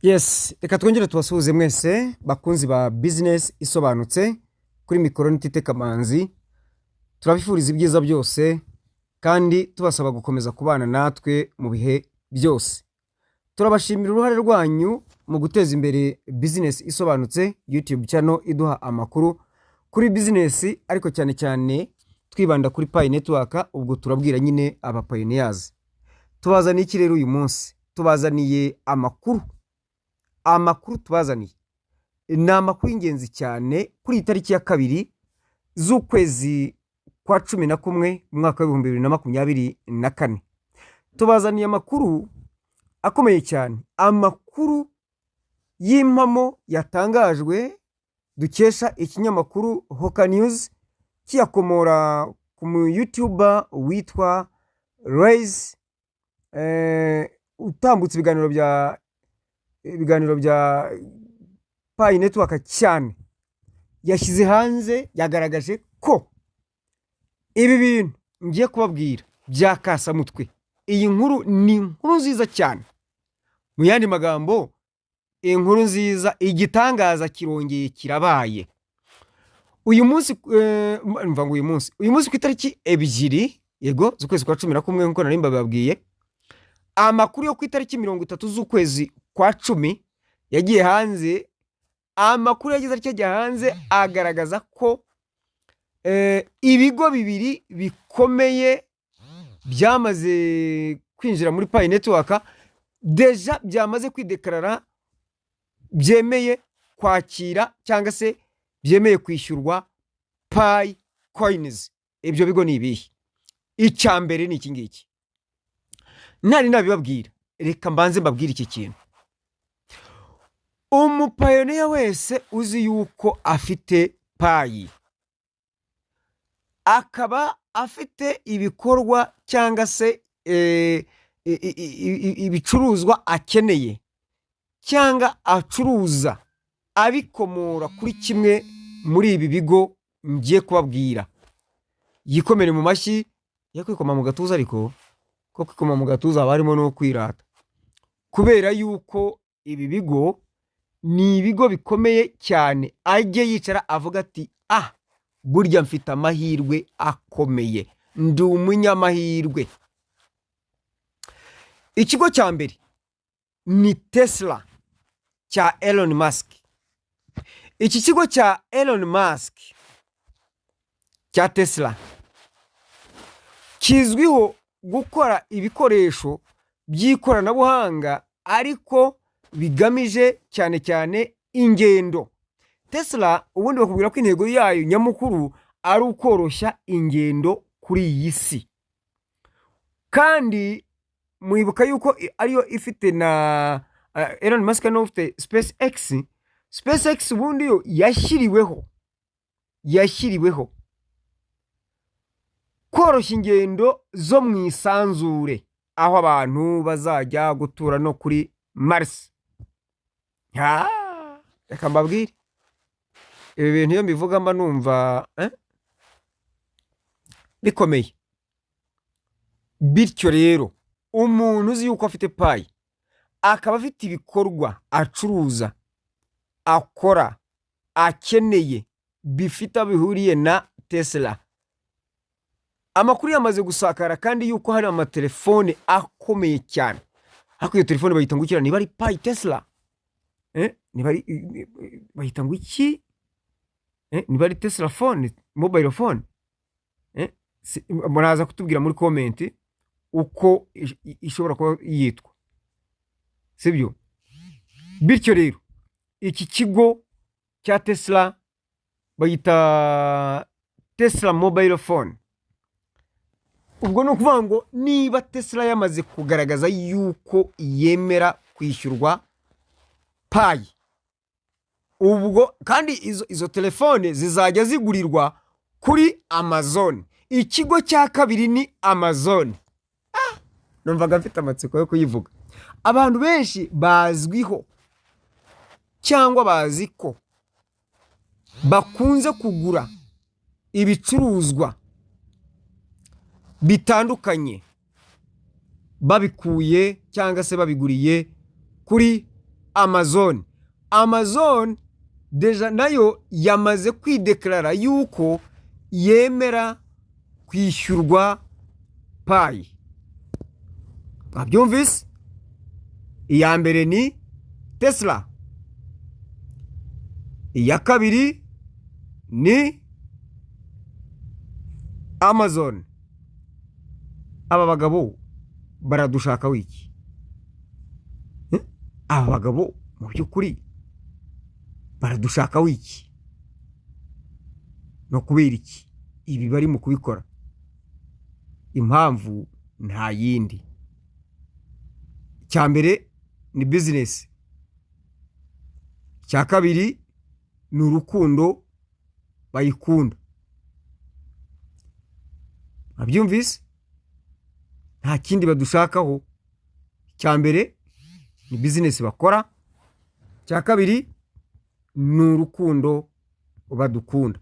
Yes, reka twongere tubasuhuze mwese bakunzi ba Bizinesi Isobanutse. Kuri mikoro ni Tite Kamanzi. Turabifuriza ibyiza byose kandi tubasaba gukomeza kubana natwe mu bihe byose. Turabashimira uruhare rwanyu mu guteza imbere Bizinesi Isobanutse YouTube channel iduha amakuru kuri bizinesi, ariko cyane cyane twibanda kuri Pi Network. Ubwo turabwira nyine aba pioneers. Tubazaniye iki rero uyu munsi? Tubazaniye amakuru. Amakuru tubazaniye ni amakuru y'ingenzi cyane kuri iyi tariki ya 2 z'ukwezi kwa 11 mu mwaka wa 2024. Tubazaniye amakuru akomeye cyane, amakuru y'impamo yatangajwe dukesha ikinyamakuru Hoka News, kiyakomora ku mu YouTuber witwa Reyizi, utambutse ibiganiro bya Pi Network cyane. Yashyize hanze, yagaragaje ko ibi bintu ngiye kubabwira bya kasamutwe. Iyi nkuru ni inkuru nziza cyane. Mu yandi magambo, inkuru nziza, igitangaza kirongeye kirabaye. Uyu munsi, mva ngo uyu munsi ku itariki 2, yego, z'ukwezi kwa 11, nk'uko nari mbababwiye, amakuru yo ku itariki 30 z'ukwezi kwa 10 yagiye hanze. Amakuru yagize atya ajya hanze, agaragaza ko ibigo bibiri bikomeye byamaze kwinjira muri Pi Network, déjà byamaze kwideclarara, byemeye kwakira cyangwa se byemeye kwishyurwa Pi coins. Ibyo bigo ni ibihe? Icya mbere ni iki ngiki ntari nabibabwira. Reka mbanze mbabwire iki kintu: umupioneer wese uzi yuko afite Pi, akaba afite ibikorwa cyangwa se ibicuruzwa akeneye cyangwa acuruza abikomora kuri kimwe muri ibi bigo ngiye kubabwira, yikomere mu mashyi. Yo kwikoma mu gatuza, ariko ko kwikoma mu gatuza haba harimo no kwirata, kubera yuko ibi bigo ni ibigo bikomeye cyane. Ajye yicara avuga ati: "Ah, burya mfite amahirwe akomeye, ndi umunyamahirwe." Ikigo cya mbere ni Tesla cya Elon Musk. Iki kigo cya Elon Musk cya Tesla kizwiho gukora ibikoresho by'ikoranabuhanga, ariko bigamije cyane cyane ingendo. Tesla ubundi bakubwira ko intego yayo nyamukuru ari ukoroshya ingendo kuri iyi si. Kandi mwibuka yuko ariyo ifite na Elon Musk niwe ufite SpaceX. SpaceX ubundi yo yashyiriweho koroshya ingendo zo mu isanzure, aho abantu bazajya gutura no kuri Mars. Ha, reka mbabwire, ibi bintu iyo mbivuga mba numva bikomeye. Bityo rero, umuntu uzi yuko afite Pi, akaba afite ibikorwa acuruza, akora, akeneye, bifite aho bihuriye na Tesla, amakuru yamaze gusakara kandi yuko hari amatelefone akomeye cyane. Ariko iyo telefone bayita ngo iki? Niba ari Pi Tesla, niba ari, bayita ngo iki? Niba ari Tesla phone, mobile phone, muraza kutubwira muri comment uko ishobora kuba yitwa, sibyo? Bityo rero, iki kigo cya Tesla bayita Tesla mobile phone. Ubwo ni ukuvuga ngo niba Tesla yamaze kugaragaza yuko yemera kwishyurwa Pi, ubwo kandi izo telefone zizajya zigurirwa kuri Amazon. Ikigo cya kabiri ni Amazon. Numvaga mfite amatsiko yo kuyivuga. Abantu benshi bazwiho cyangwa bazi ko bakunze kugura ibicuruzwa bitandukanye babikuye cyangwa se babiguriye kuri Amazon. Amazon déjà nayo yamaze kwideclara yuko yemera kwishyurwa Pi. Mwabyumvise? Iya mbere ni Tesla, iya kabiri ni Amazon. Aba bagabo baradushaka wiki? Eh? Aba bagabo mu by'ukuri baradushaka wiki? No kubera iki ibi bari mu kubikora? Impamvu nta yindi, icya mbere ni business, icya kabiri ni urukundo bayikunda. Mwabyumvise? Nta kindi badushakaho. Icya mbere ni business bakora, icya kabiri ni urukundo badukunda.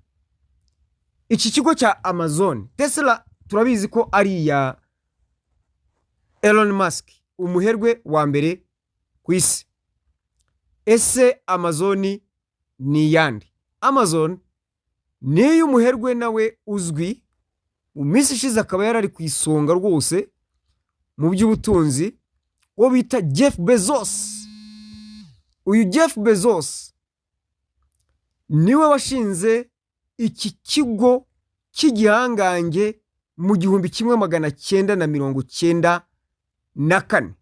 Iki kigo cya Amazon, Tesla turabizi ko ari iya Elon Musk, umuherwe wa mbere ku isi. Ese Amazon ni iyande? Amazon ni iy'umuherwe nawe uzwi, mu minsi ishize akaba yari ari ku isonga rwose mu by'ubutunzi, uwo bita Jeff Bezos. Uyu Jeff Bezos niwe washinze iki kigo cy'igihangange mu 1994,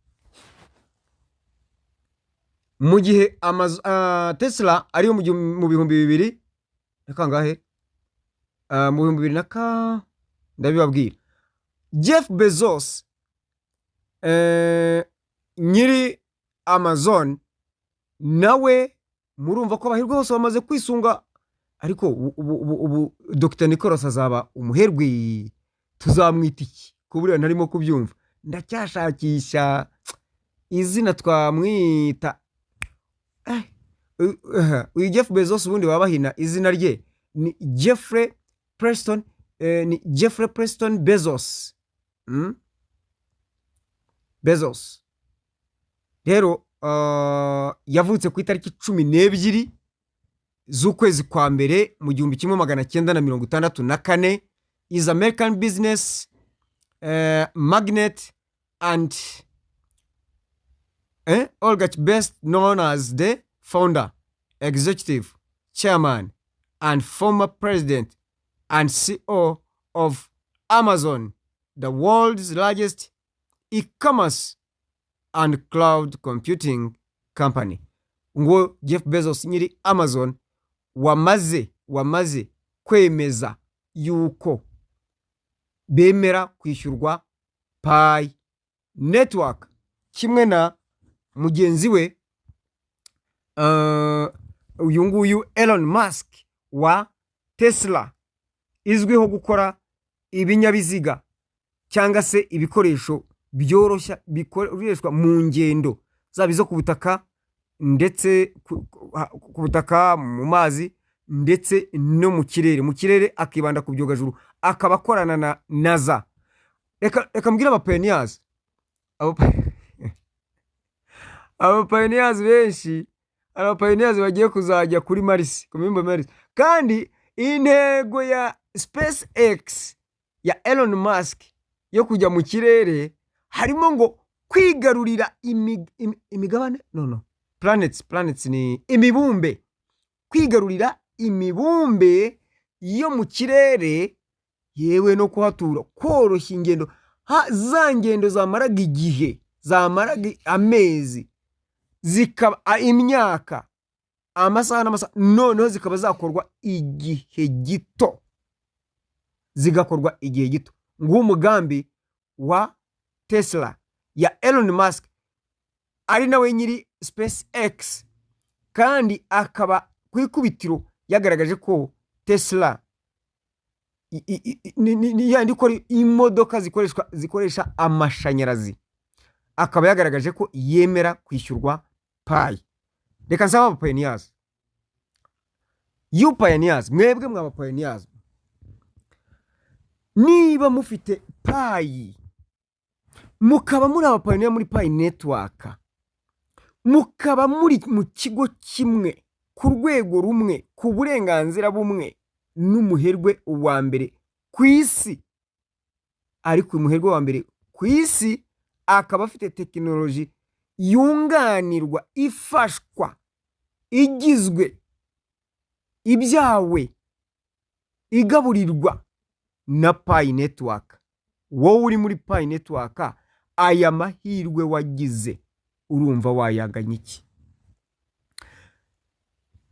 mu gihe Tesla ariyo mu bihumbi bibiri na kangahe? Mu bihumbi bibiri na ka ndabibabwira. Jeff Bezos, nyiri Amazon, nawe murumva ko abahirwe bose bamaze kwisunga. Ariko ubu Dr Nicolas azaba umuherwe, tuzamwita iki? Ko buriya ntarimo kubyumva, ndacyashakisha izina twamwita. Uyu Jeff Bezos ubundi baba bahina izina rye ni Jeffrey Preston, ni Jeffrey Preston Bezos. Bezos rero yavutse ku itariki 12 z'ukwezi kwa mbere mu 1964, is American business magnate and oligarch best known as the founder, executive chairman and former president and CEO of Amazon, the world's largest e-commerce and cloud computing company. Ngo Jeff Bezos nyiri Amazon wamaze kwemeza yuko bemera kwishyurwa Pi Network, kimwe na mugenzi we uyu nguyu Elon Musk wa Tesla, izwiho gukora ibinyabiziga cyangwa se ibikoresho byoroshya bikoreshwa mu ngendo, zaba izo ku butaka ndetse ku butaka, mu mazi ndetse no mu kirere. Mu kirere akibanda ku byogajuru, akaba akorana na NASA. Reka mbwire abapioneers, abapioneers benshi, hari abapioneers bagiye kuzajya kuri Mars, ku mibumbe Mars. Kandi intego ya SpaceX ya Elon Musk yo kujya mu kirere harimo ngo kwigarurira imigabane, no planets, planets ni imibumbe, kwigarurira imibumbe yo mu kirere, yewe no kuhatura, koroshya ingendo, za ngendo zamaraga igihe, zamaraga amezi, zikaba imyaka, amasaha n'amasaha, noneho zikaba zakorwa igihe gito, zigakorwa igihe gito. Nguwo umugambi wa Tesla ya Elon Musk, ari nawe nyiri SpaceX, kandi akaba ku ikubitiro yagaragaje ko Tesla ni yandi ikora imodoka zikoresha amashanyarazi, akaba yagaragaje ko yemera kwishyurwa Pi. Reka nsaba abapioneers, you pioneers, mwebwe mwa bapioneers, niba mufite Pi, mukaba muri abapioneer muri Pi Network, Mukaba muri mu kigo kimwe, ku rwego rumwe, ku burenganzira bumwe n'umuherwe wa mbere ku isi. Ariko uyu muherwe wa mbere ku isi akaba afite tekinoloji yunganirwa, ifashwa, igizwe ibyawe, igaburirwa na Pi Network. Wowe uri muri Pi Network, aya mahirwe wagize urumva wayanganya iki?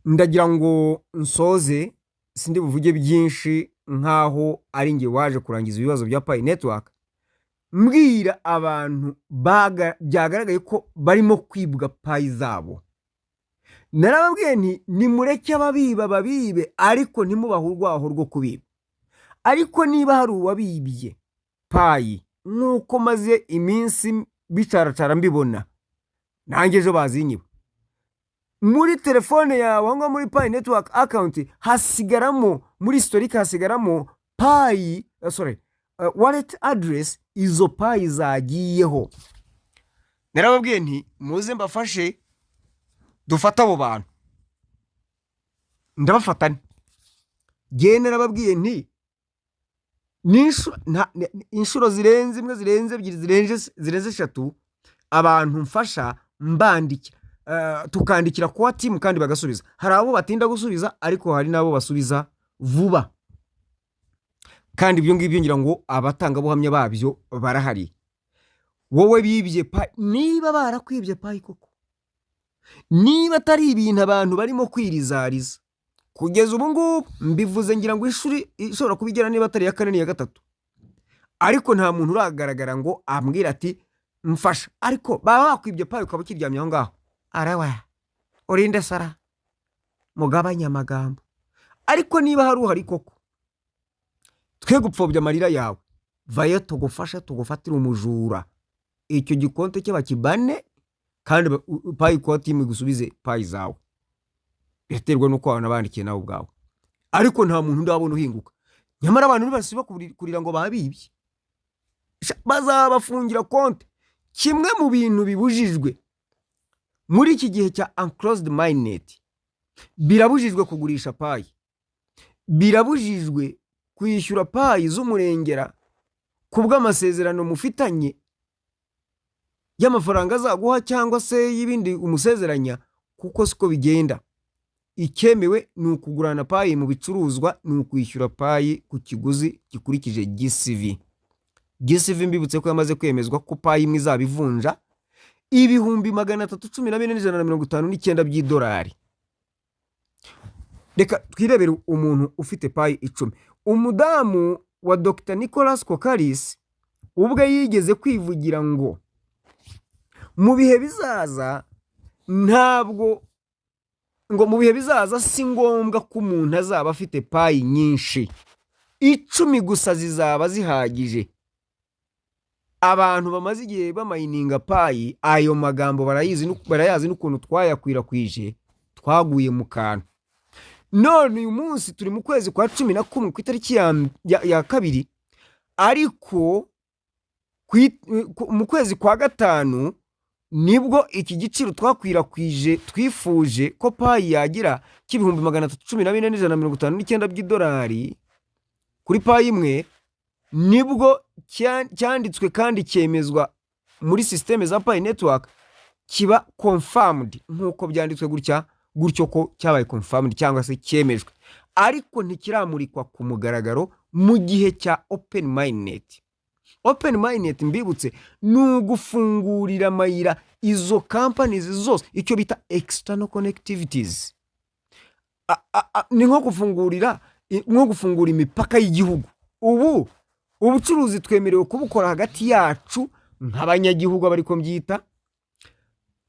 Ndagira ngo nsoze, sindi buvuge byinshi nk'aho ari njye waje kurangiza ibibazo bya Pi Network. Mbwira abantu byagaragaye ko barimo kwibwa Pi zabo, narababwiye nti: "Nimureke ababiba babibe, ariko ntimubahe urwaho rwo kubiba." Ariko niba hari uwabibye Pi, nk'uko maze iminsi bicaracara mbibona, nanjye ejo bazinyiba, muri telefone yawe aho ngaho muri Pi Network account hasigaramo, muri historique hasigaramo Pi, sorry, wallet address izo Pi zagiyeho. Narababwiye nti: "Muze mbafashe dufate abo bantu." Ndabafata nge, narababwiye nti inshuro zirenze imwe, zirenze ebyiri, zirenze eshatu, abantu mfasha mbandikira, tukandikira kuwa team kandi bagasubiza. Hari abo batinda gusubiza, ariko hari n'abo basubiza vuba, kandi ibyo ngibyo ngira ngo abatangabuhamya babyo barahari. Wowe bibye Pi, niba barakwibye Pi koko, niba atari ibintu abantu barimo kwirizariza, kugeza ubu ngubu mbivuze ngira ngo inshuro ishobora kuba igera niba atari iya kane n'iya gatatu, ariko nta muntu uragaragara ngo ambwire ati: "Mfasha." Ariko baba bakwibye Pi ukaba ukiryamye aho ngaho, arawa urinde sara, mugabanye amagambo. Ariko niba hari uhari koko, twe gupfobya amarira yawe, vayo tugufashe, tugufatire umujura, icyo gikonte cye bakibane, kandi Pi Core Team igusubize Pi zawe. Biraterwa n'uko wanabandikiye nawe ubwawe, ariko nta muntu ndabona uhinguka. Nyamara abantu ntibasiba kurira ngo babibye. Bazabafungira konti. Kimwe mu bintu bibujijwe muri iki gihe cya enclosed mainnet, birabujijwe kugurisha Pi, birabujijwe kwishyura Pi z'umurengera ku bw'amasezerano mufitanye y'amafaranga azaguha cyangwa se y'ibindi umusezeranya, kuko siko bigenda. Icyemewe ni ukugurana Pi mu bicuruzwa, ni ukwishyura Pi ku kiguzi gikurikije GCV. GCV, mbibutse ko yamaze kwemezwa ko Pi imwe izaba ivunja 314,159 by'idolari. Reka twirebere umuntu ufite Pi 10. Umudamu wa Dr Nicolas Kokkalis ubwe yigeze kwivugira ngo mu bihe bizaza, ntabwo ngo mu bihe bizaza si ngombwa ko umuntu azaba afite Pi nyinshi, 10 gusa zizaba zihagije. Abantu bamaze igihe bamayininga Pi, ayo magambo barayazi n'ukuntu twayakwirakwije, twaguye mu kantu. None uyu munsi turi mu kwezi kwa 11 ku itariki ya 2, ariko mu kwezi kwa gatanu nibwo iki giciro twakwirakwije twifuje ko Pi yagira cy'314,159 by'idolari kuri Pi imwe, nibwo cyanditswe kandi cyemezwa muri sisiteme za Pi Network, kiba confirmed nk'uko byanditswe gutya gutyo ko cyabaye confirmed cyangwa se cyemejwe, ariko ntikiramurikwa ku mugaragaro mu gihe cya open mainnet. Open mainnet, mbibutse, ni ugufungurira amayira izo companies zose, icyo bita external connectivities. Ni nko gufungurira, nko gufungura imipaka y'igihugu. Ubu ubucuruzi twemerewe kubukora hagati yacu nk'abanyagihugu, aba ariko mbyita,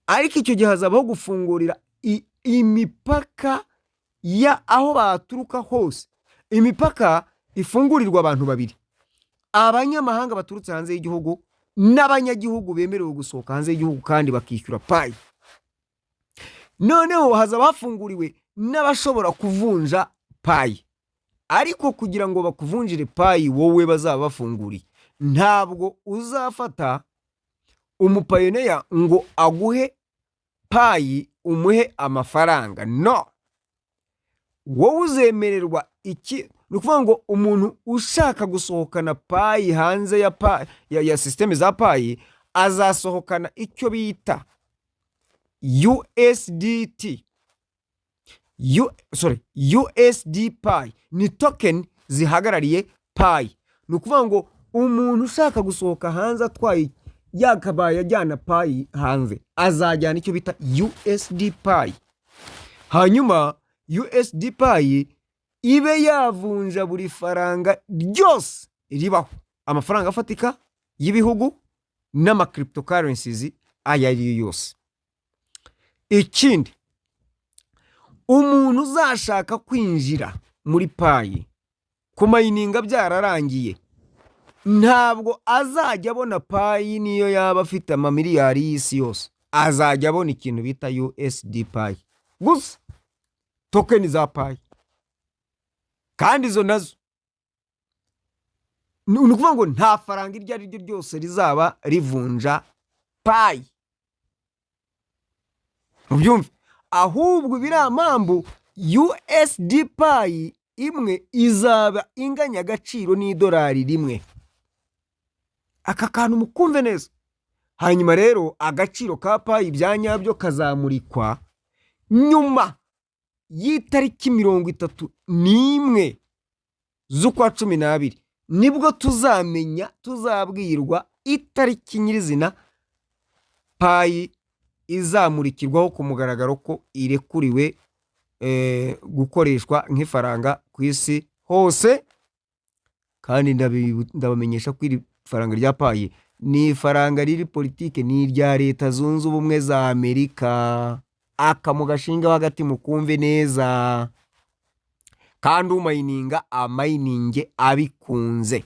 ariko icyo gihe hazabaho gufungurira imipaka ya aho baturuka hose. Imipaka ifungurirwa abantu babiri: abanyamahanga baturutse hanze y'igihugu n'abanyagihugu bemerewe gusohoka hanze y'igihugu kandi bakishyura Pi. Noneho hazaba hafunguriwe n'abashobora kuvunja Pi. Ariko kugira ngo bakuvunjire Pi wowe bazaba bafunguriye, ntabwo uzafata umupioneer ngo aguhe Pi umuhe amafaranga. No wowe uzemererwa iki? Ni ukuvuga ngo umuntu ushaka gusohokana Pi hanze ya Pi ya sisiteme za Pi azasohokana icyo bita USDT, U, sorry, USD Pi. Ni token zihagarariye Pi. Ni ukuvuga ngo umuntu ushaka gusohoka hanze atwaye, yakabaye ajyana Pi hanze, azajyana icyo bita USD Pi. Hanyuma USD Pi ibe yavunja buri faranga ryose ribaho, amafaranga afatika y'ibihugu n'ama cryptocurrencies ayo ari yo yose. Ikindi, umuntu uzashaka kwinjira muri Pi kumayininga byararangiye, ntabwo azajya abona Pi niyo yaba afite amamiliyari y'isi yose. Azajya abona ikintu bita USD Pi gusa, token za Pi. Kandi izo nazo ni ukuvuga ngo nta faranga iryo ari ryo ryose rizaba rivunja Pi, mubyumve. Ahubwo biriya mpamvu USD Pi imwe izaba inganya agaciro n'idolari 1. Aka kantu mukumve neza. Hanyuma rero agaciro ka Pi bya nyabyo kazamurikwa nyuma y'itariki 31 z'ukwa 12. Nibwo tuzamenya, tuzabwirwa itariki nyirizina Pi izamurikirwaho ku mugaragaro ko irekuriwe gukoreshwa nk'ifaranga ku isi hose. Kandi ndabamenyesha ko iri faranga rya Pi ni ifaranga riri politike, ni irya Leta Zunze Ubumwe za Amerika. Aka mu gashinga hagati mukumve neza. Kandi umayininga amayininge abikunze.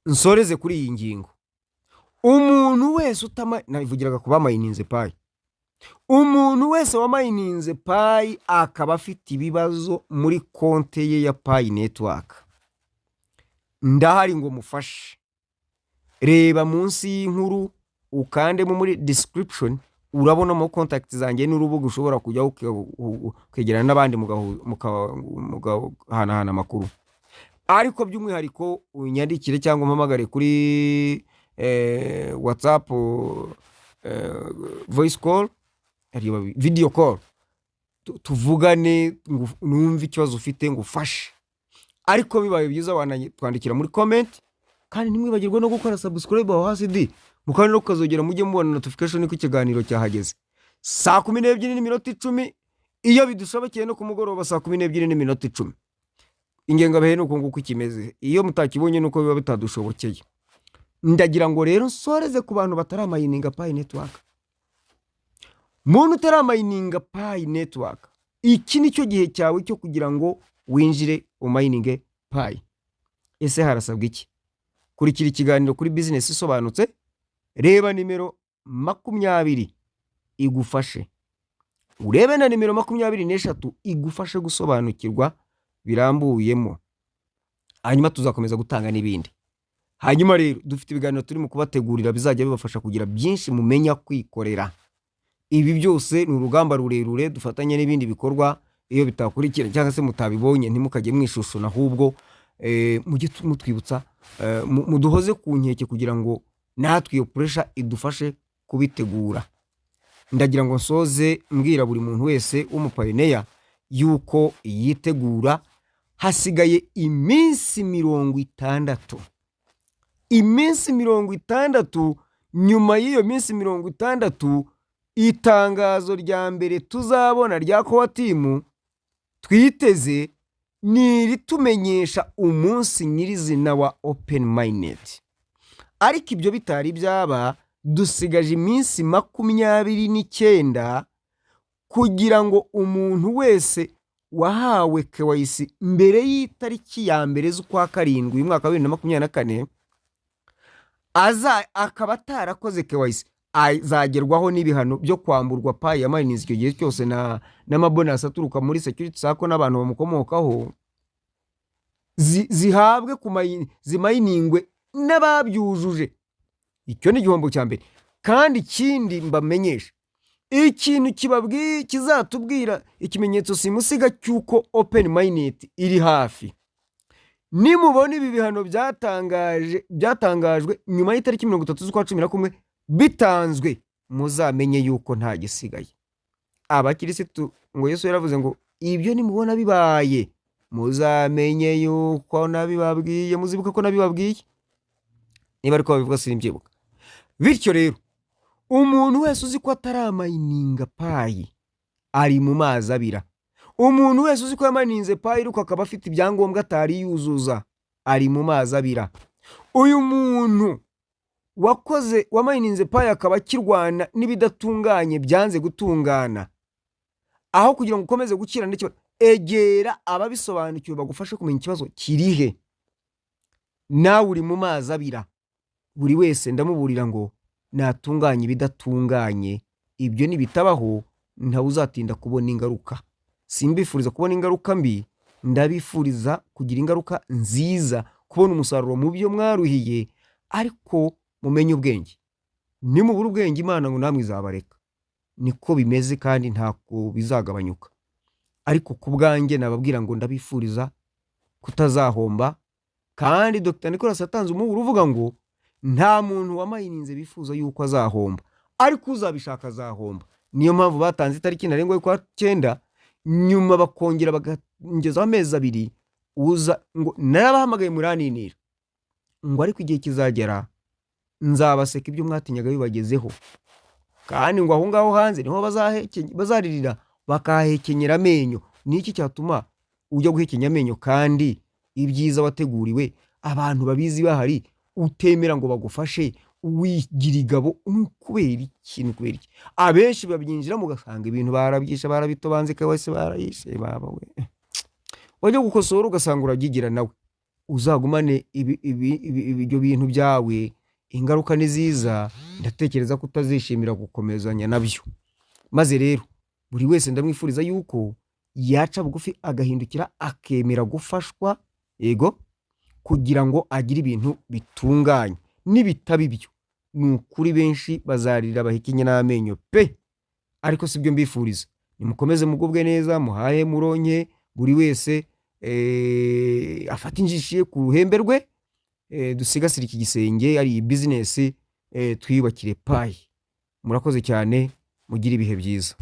Nsoreze kuri iyi ngingo: umuntu wese utama, navugiraga ku bamayininze Pi, umuntu wese wamayininze Pi akaba afite ibibazo muri konte ye ya Pi Network, ndahari ngo mufashe. Reba munsi y'inkuru, ukandemo muri description, urabonamo contact zanjye n'urubuga ushobora kujyaho ukegerana n'abandi, mugahanahana amakuru. Ariko by'umwihariko unyandikire cyangwa umpamagare kuri WhatsApp, voice call, video call, tuvugane numve ikibazo ufite ngufashe. Ariko bibaye byiza wanatwandikira muri comment. Kandi ntimwibagirwe no gukora subscribe aho hasi di, mukandi no kukazogera, mujye mubona notification ko ikiganiro cyahageze saa 12:10, iyo bidushobokeye no ku mugoroba saa 12:10. Ingengabihe ni uku nguku ikimeze. Iyo mutakibonye nuko biba bitadushobokeye. Ndagira ngo rero nsoreze ku bantu bataramayininga Pi Network. Muntu utaramayininga Pi Network, iki ni cyo gihe cyawe cyo kugira ngo winjire umayininge Pi. Ese harasabwa iki? Kurikira ikiganiro kuri Bizinesi Isobanutse, reba nimero 20 igufashe, urebe na nimero 23 igufashe gusobanukirwa birambuyemo. Hanyuma tuzakomeza gutanga n'ibindi. Hanyuma rero dufite ibiganiro turimo kubategurira bizajya bibafasha kugira byinshi mumenya kwikorera. Ibi byose ni urugamba rurerure dufatanye n'ibindi bikorwa. Iyo bitakurikira cyangwa se mutabibonye, ntimukajye mwishushuna, ahubwo mujye mutwibutsa, muduhoze ku nkeke kugira ngo natwe iyo pressure idufashe kubitegura. Ndagira ngo nsoze mbwira buri muntu wese w'umupioneer yuko yitegura. Hasigaye iminsi 60, iminsi 60. Nyuma y'iyo minsi 60, itangazo rya mbere tuzabona rya core team twiteze ni iritumenyesha umunsi nyirizina wa open mainnet. Ariko ibyo bitari byaba, dusigaje iminsi 29 kugira ngo umuntu wese wahawe KYC mbere y'itariki ya 1 z'ukwa 7 uyu mwaka wa 2024, aza akaba atarakoze KYC, azagerwaho n'ibihano byo kwamburwa Pi yamayininze icyo gihe cyose n'amabonus aturuka muri security circle n'abantu bamukomokaho, zihabwe zimayiningwe n'ababyujuje. Icyo ni igihombo cya mbere. Kandi ikindi mbamenyesha Ikintu kibabwiye kizatubwira ikimenyetso simusiga cy'uko open mainnet iri hafi, nimubona ibi bihano byatangajwe nyuma y'itariki 30 z'ukwa 11 bitanzwe, muzamenye yuko nta gisigaye. Abakirisitu ngo Yesu yaravuze ngo ibyo nimubona bibaye, muzamenye yuko nabibabwiye, muzibuka ko nabibabwiye. Niba ariko babivuga, simbyibuka. Bityo rero, umuntu wese uzi ko ataramayininga Pi ari mu mazi abira. Umuntu wese uzi ko yamayininze Pi ariko akaba afite ibyangombwa atari yuzuza ari mu mazi abira. Uyu muntu wakoze, wamayininze Pi, akaba akirwana n'ibidatunganye byanze gutungana, aho kugira ngo ukomeze gukira n'ikibazo, egera ababisobanukiwe bagufashe kumenya ikibazo kirihe. Nawe uri mu mazi abira. Buri wese ndamuburira ngo natunganye ibidatunganye. Ibyo nibitabaho, ntawe uzatinda kubona ingaruka. Simbifuriza kubona ingaruka mbi, ndabifuriza kugira ingaruka nziza, kubona umusaruro mu byo mwaruhiye. Ariko mumenye ubwenge. Nimubura ubwenge, Imana ngo namwe izabareka. Niko bimeze kandi ntabwo bizagabanyuka. Ariko ku bwanjye nababwira ngo ndabifuriza kutazahomba. Kandi Dr Nicolas yatanze umuburo uvuga ngo nta muntu wamayininze bifuza yuko azahomba, ariko uzabishaka azahomba. Niyo mpamvu batanze itariki ntarengwa y'ukwa cyenda, nyuma bakongera bakongezaho amezi 2. Uza ngo narabahamagaye muraninira, ngo ariko igihe kizagera nzabaseka ibyo mwatinyaga bibagezeho. Kandi ngo aho ngaho hanze niho bazaririra bakahahekenyera amenyo. Ni iki cyatuma ujya guhekenya amenyo kandi ibyiza wateguriwe abantu babizi bahari, utemera ngo bagufashe, wigira igabo? Ni ukubera iki? Ni ukubera iki abenshi babyinjiramo, ugasanga ibintu barabyishe, barabitobanze, wese barayishe baba we? Wajya gukosora ugasanga urabyigira nawe. Uzagumane ibyo bintu byawe. Ingaruka ni ziza, ndatekereza ko utazishimira gukomezanya nabyo. Maze rero buri wese ndamwifuriza yuko yaca bugufi, agahindukira, akemera gufashwa, yego, kugira ngo agire ibintu bitunganye. Nibitaba ibyo, ni ukuri benshi bazarira bahekenye n'amenyo pe. Ariko si byo mbifuriza. Nimukomeze mugubwe neza, muhahe muronke. Buri wese afate injishi ye ku ruhembe rwe, dusigasire iki gisenge ari iyi business, twiyubakire Pi. Murakoze cyane, mugire ibihe byiza.